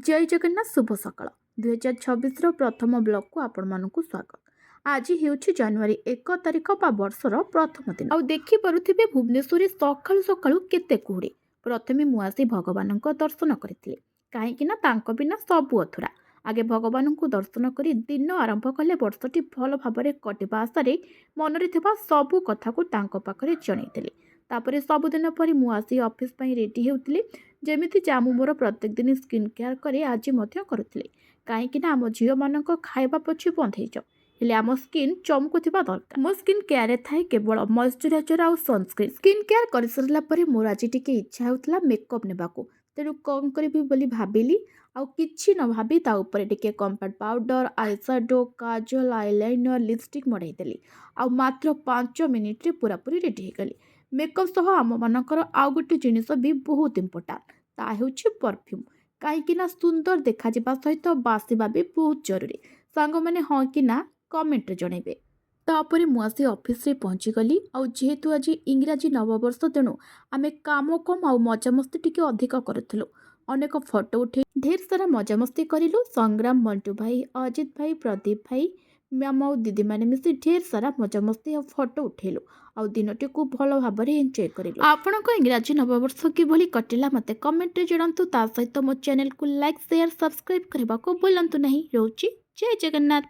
ଜୟ ଜଗନ୍ନାଥ, ଶୁଭ ସକାଳ। 2026ର ପ୍ରଥମ ବ୍ଲଗ୍କୁ ଆପଣମାନଙ୍କୁ ସ୍ୱାଗତ। ଆଜି ହେଉଛି ଜାନୁଆରୀ 1 ତାରିଖ ବା ବର୍ଷର ପ୍ରଥମ ଦିନ। ଆଉ ଦେଖିପାରୁଥିବେ, ଭୁବନେଶ୍ୱରରେ ସକାଳୁ ସକାଳୁ କେତେ କୁହୁଡ଼ି। ପ୍ରଥମେ ମୁଁ ଆସି ଭଗବାନଙ୍କ ଦର୍ଶନ କରିଥିଲି, କାହିଁକି ନା ତାଙ୍କ ବିନା ସବୁ ଅଧୁରା। ଆଗେ ଭଗବାନଙ୍କୁ ଦର୍ଶନ କରି ଦିନ ଆରମ୍ଭ କଲେ ବର୍ଷଟି ଭଲ ଭାବରେ କଟିବା ଆଶାରେ ମନରେ ଥିବା ସବୁ କଥାକୁ ତାଙ୍କ ପାଖରେ ଜଣେଇଥିଲି। ତାପରେ ସବୁଦିନ ପରି ମୁଁ ଆସି ଅଫିସ୍ ପାଇଁ ରେଡ଼ି ହେଉଥିଲି। ଯେମିତି ଯା ମୁଁ ମୋର ପ୍ରତ୍ୟେକ ଦିନ ସ୍କିନ୍ କେୟାର କରେ, ଆଜି ମଧ୍ୟ କରୁଥିଲି, କାହିଁକି ନା ଆମ ଝିଅମାନଙ୍କ ଖାଇବା ପଛେ ବନ୍ଦ ହେଇଯାଉ, ହେଲେ ଆମ ସ୍କିନ୍ ଚମକୁଥିବା ଦରକାର। ମୋ ସ୍କିନ୍ କେୟାରରେ ଥାଏ କେବଳ ମଇଶ୍ଚରାଇଜର ଆଉ ସନସ୍କ୍ରିନ୍। ସ୍କିନ୍ କେୟାର କରିସାରିଲା ପରେ ମୋର ଆଜି ଟିକେ ଇଚ୍ଛା ହେଉଥିଲା ମେକଅପ୍ ନେବାକୁ। ତେଣୁ କ'ଣ କରିବି ବୋଲି ଭାବିଲି ଆଉ କିଛି ନ ଭାବି ତା ଉପରେ ଟିକେ କମ୍ପାକ୍ଟ ପାଉଡ଼ର, ଆଇସାଡୋ, କାଜଲ, ଆଇଲାଇନର, ଲିପଷ୍ଟିକ୍ ମଢ଼େଇଦେଲି ଆଉ ମାତ୍ର 5 ମିନିଟ୍ରେ ପୁରାପୁରି ରେଡ଼ି ହେଇଗଲି। ମେକଅପ୍ ସହ ଆମମାନଙ୍କର ଆଉ ଗୋଟେ ଜିନିଷ ବି ବହୁତ ଇମ୍ପୋର୍ଟାଣ୍ଟ, ତା ହେଉଛି ପରଫ୍ୟୁମ୍। କାହିଁକି ନା ସୁନ୍ଦର ଦେଖାଯିବା ସହିତ ବାସିବା ବି ବହୁତ ଜରୁରୀ। ସାଙ୍ଗମାନେ, ହଁ କି ନା କମେଣ୍ଟରେ ଜଣେଇବେ। ତାପରେ ମୁଁ ଆସି ଅଫିସରେ ପହଞ୍ଚିଗଲି। ଆଉ ଯେହେତୁ ଆଜି ଇଂରାଜୀ ନବବର୍ଷ, ତେଣୁ ଆମେ କାମ କମ୍ ଆଉ ମଜାମସ୍ତି ଟିକେ ଅଧିକ କରୁଥିଲୁ। ଅନେକ ଫଟୋ ଉଠେଇ ଢେର ସାରା ମଜାମସ୍ତି କରିଲୁ। ସଂଗ୍ରାମ, ମଣ୍ଟୁ ଭାଇ, ଅଜିତ ଭାଇ, ପ୍ରଦୀପ ଭାଇ, ମ୍ୟାମ୍ ଆଉ ଦିଦିମାନେ ମିଶି ଢେର ସାରା ମଜାମସ୍ତି ଆଉ ଫଟୋ ଉଠେଇଲୁ ଆଉ ଦିନଟିକୁ ଭଲ ଭାବରେ ଏନ୍ଜୟ କରିଲୁ। ଆପଣଙ୍କ ଇଂରାଜୀ ନବବର୍ଷ କିଭଳି କଟିଲା, ମୋତେ କମେଣ୍ଟରେ ଜଣାନ୍ତୁ। ତା ସହିତ ମୋ ଚ୍ୟାନେଲକୁ ଲାଇକ୍, ସେୟାର, ସବସ୍କ୍ରାଇବ୍ କରିବାକୁ ଭୁଲନ୍ତୁ ନାହିଁ। ରହୁଛି, ଜୟ ଜଗନ୍ନାଥ।